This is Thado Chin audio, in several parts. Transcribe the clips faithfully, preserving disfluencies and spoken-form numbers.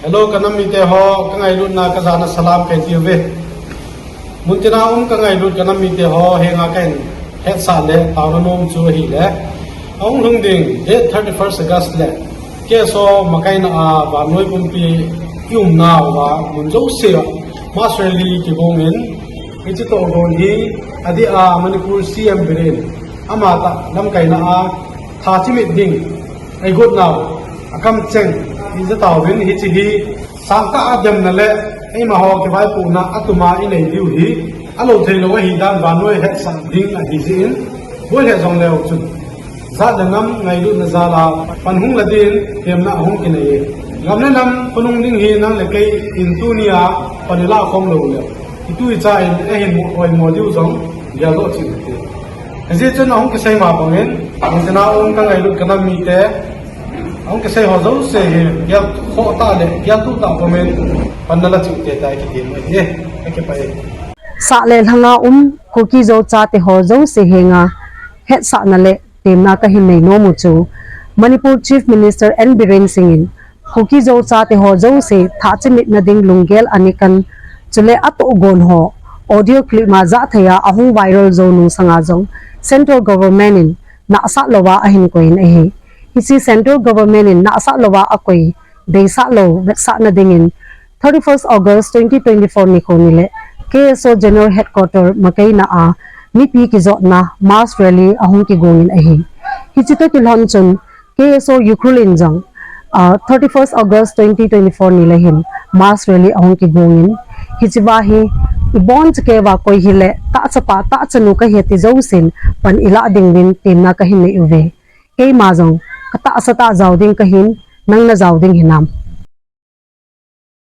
Hello, ka nam mite ho, ka ngailutna ka jana salam kahin tiuve. Muntina um ka ngailut ka nam mite ho, henga kahin hetsah le taona nom chu ahile, ahung lhung ding date thirty-first August le K S O makaina a vannoi pumpi i umnauva mun jousea mass rally kigongin, hiche tohgon hi adeh a Manipur C M Biren amatah lamkaina a tha chimit ding eigot nau akamcheng ija tauvin, hiche hi sangtah a demna le eimaho kivaipohna atuma inei diu hi alou theilou ahidan vannoi hetsah ding ahi jeh in, boi lheh jongleu chun jat le nam ngailutna jal a pan hung la din temna ahung kinei e. Gam le nam khonung ding hi nang le kei in tunia pan ilah khom lou le itu icha in eihin oimo diu jong geldoh cheh u hite. Hijeh chun ahung kisei ma bangin, muntina um ka ngailut ka nam mite, ahung kisei ho jouse hi gel khoh tah le geltuh tah pumin pan nala cheh u hite tia kitem ahi e. Kakipah e. Sah le lhanga um Kuki Zo chate ho jouse henga hetsahna le temna kahin nei nom u chu Manipur Chief Minister N Biren Singh in Kuki Zo chate ho jouse tha chimitna ding lunggel anikan, chule atohgon ho audio clip ma jahthei a ahung viral jou nung sanga jong Central Government in nahsah louva ahin koi in ahi. Hiche Central Government in nahsah louva akoi, deisah lou, vetsahna dingin thirty-first August twenty twenty-four nikho ni le K S O General Headquarter makaina a mipi kijotna mass rally ahung kigongin ahi. Hiche toh kilhon chun K S O Ukhrul in jong, ah, thirty-first August twenty twenty-four ni le hin mass rally ahung kigongin, hichea hi ibonchauva keva koi hile tahsa pa tahsa nu kahi ti jousen pan ilah dingin temna kahin nei uve. Keima jong katahsa tah jao ding kahin, nang najao ding hinam?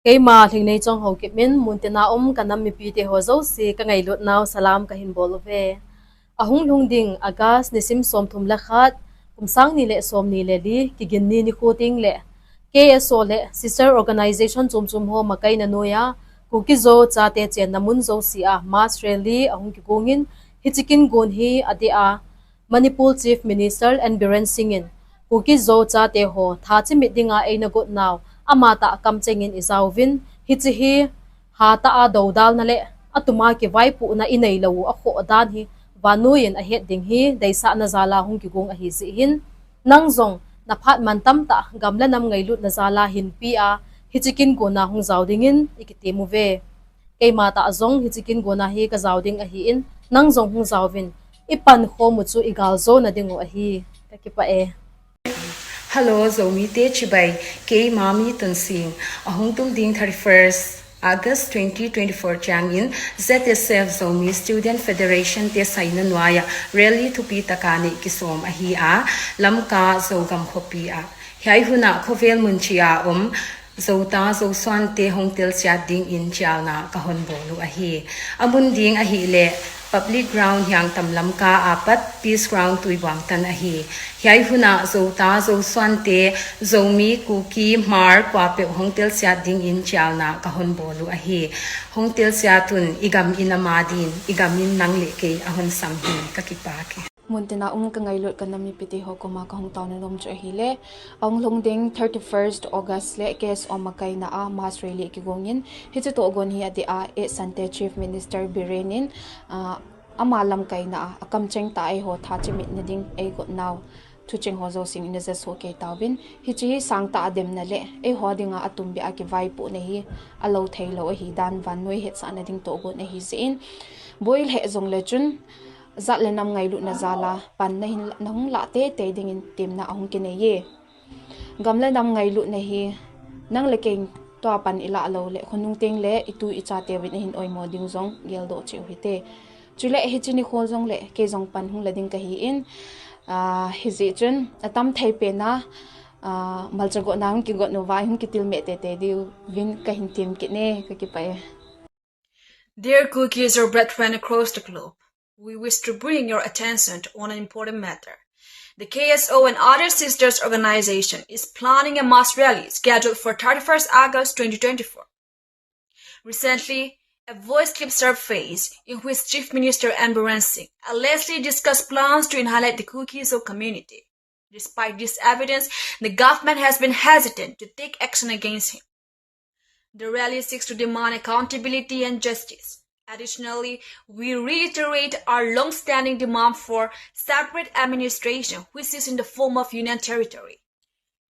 Keima Lhingneichong Haokip in muntina um ka nam mipite ho jouse ka ngailutnau salam kahin bol uve. Ahung lhung ding August nisim somthum le khat, kum sang ni le somni le li, Kiginni nikho teng le K S O le sister organization chom chom ho makaina noiya Kuki Zo chate chenna mun jousea mass rally ahung kigongin, hiche kin gon hi adeh a Manipur Chief Minister N Biren Singh in Kuki Zo chate ho tha chimit dinga eina gotnau amatah kamchengin ijauvin, hiche hi hatah a doudalna le atuma kivaipohna inei lou u akhoh dan hi vannoiyin ahet ding hi deisahna jal a hung kigong ahi jeh hin, nang jong naphat man tamtah gam le nam ngailutna jal a hinpia hiche kin gon a hung jao dingin ikitem uve. Keima tah jong hiche kin gon a hi kajao ding ahin, nang jong hung jaovin, ipankhom u chu igal jona diu ahi. Kakipah e. Hello, Zomite chibai, keima Mitonsing. Ahung tum ding thirty-first August twenty twenty-four changin Z S F Zomi Student Federation te saina noiya rally thupi tah a nei kisom ahi a, Lamka Zogam khopi a. Hiai huna khovel mun chia um Zota Zosuante hung telsiat dingin chialna kahon bol u ahi. Amun ding ahile Public Ground Hiangtam Lamka apat Peace Ground Tuibuang tan ahi. Hiai huna Zota Zosuante, Zomi, Kuki, Hmar, kuapeuh hung telsiat dingin chialna kahon bol u ahi. Hung telsiat un igam in ama din, igam in nang le kei ahung sam hi. Kakipah e. Muntina um ka ngailut ka nam mipite ho koma kahung taona nom chu ahile, ahung lhung ding thirty-first August le K S O makaina a mass rally kigongin, hiche tohgon hi adeh a, Sante Chief Minister Biren in, ah, ama lamkaina a, akamcheng tah a eiho tha chimitna ding eigotnau thucheng ho jousen ina jaso kei tauvin, hiche hi sangtah a demna le eiho dinga atumbeh a kivaipohna hi alou theilou ahidan vannoi hetsahna ding tohgon ahi jeh in, boi lheh jongle chun jat le nam ngailutna jal a pan nahin, nahung lah teitei dingin temna ahung kinei e. Gam le nam ngailutna hi nang le kei tua pan ilah lou le khonung teng le itu ichateuvin ahin oimo ding jong geldoh cheh u hite. Chule hiche nikho jongle kei jong pan hung la ding kahin, ah, hijeh chun atam thei pen a, ah, malcha gotna hung kigot uva hung kitilmeh teitei diuvin kahin tem kit e. Kakipah e. Dear Kukis or brethren across the globe, we wish to bring your attention to on an important matter. The K S O and other sisters organization is planning a mass rally scheduled for thirty-first August twenty twenty-four. Recently, a voice clip surfaced in which Chief Minister N Biren Singh allegedly discussed plans to annihilate the Kuki Zo community. Despite this evidence, the government has been hesitant to take action against him. The rally seeks to demand accountability and justice. Additionally, we reiterate our long-standing demand for separate administration, which is in the form of Union Territory.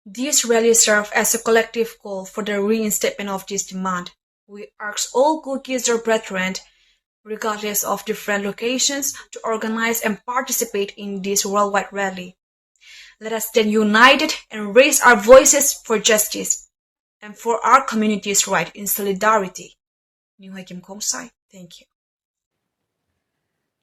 This rally serves as a collective call for the reinstatement of this demand. We urge all Kuki-Zo brethren, regardless of different locations, to organize and participate in this worldwide rally. Let us stand united and raise our voices for justice and for our community's right in solidarity. Nihoikim Khongsai, thank you.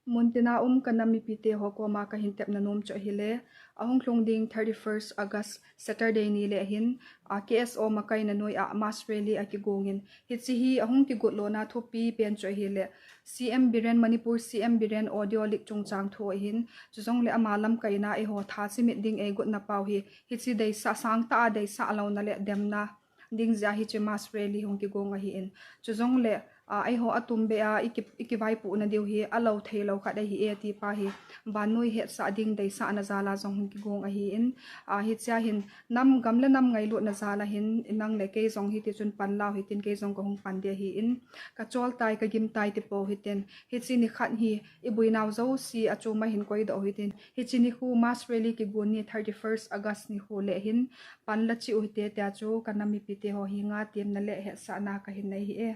Muntina um ka nam mipite ho koma ka hin tepna nom chu ahile, ahung lhung ding thirty-first August Saturday ni le hin, a, K S O makaina noi a mass rally a kigongin. Hiche hi ahung kigot lona thupi pen chu ahile, C M Biren, Manipur C M Biren audio leak chungchang thu ahin, chujongle ama lamkaina eiho tha chimit ding eigotna pau hi, hiche deisah sangtah a deisah louna le demna ding jeh a hiche mass rally hung kigong ahin. Chujongle, a, eiho atum beh a iki, ikivaipohna diu hi alou theilou khat ahi e ti pa hi vannoi hetsah ding deisahna jal a jong hung kigong ahin. A, hichea hin nam gam le nam ngailutna jal a hin nang le kei jong hiti chun pan lau hitin kei jong kahung pan ding ahin. Ka chol tai, ka gim tai ti pou hitin. Hiche nikhat hi iboinau jouse achom a hin koidoh hitin. Hiche nikho mass rally kigon ni thirty-first August nikho le hin pan la cheh u hite tia chu ka nam mipite ho henga temna le hetsahna kahin nei ahi e.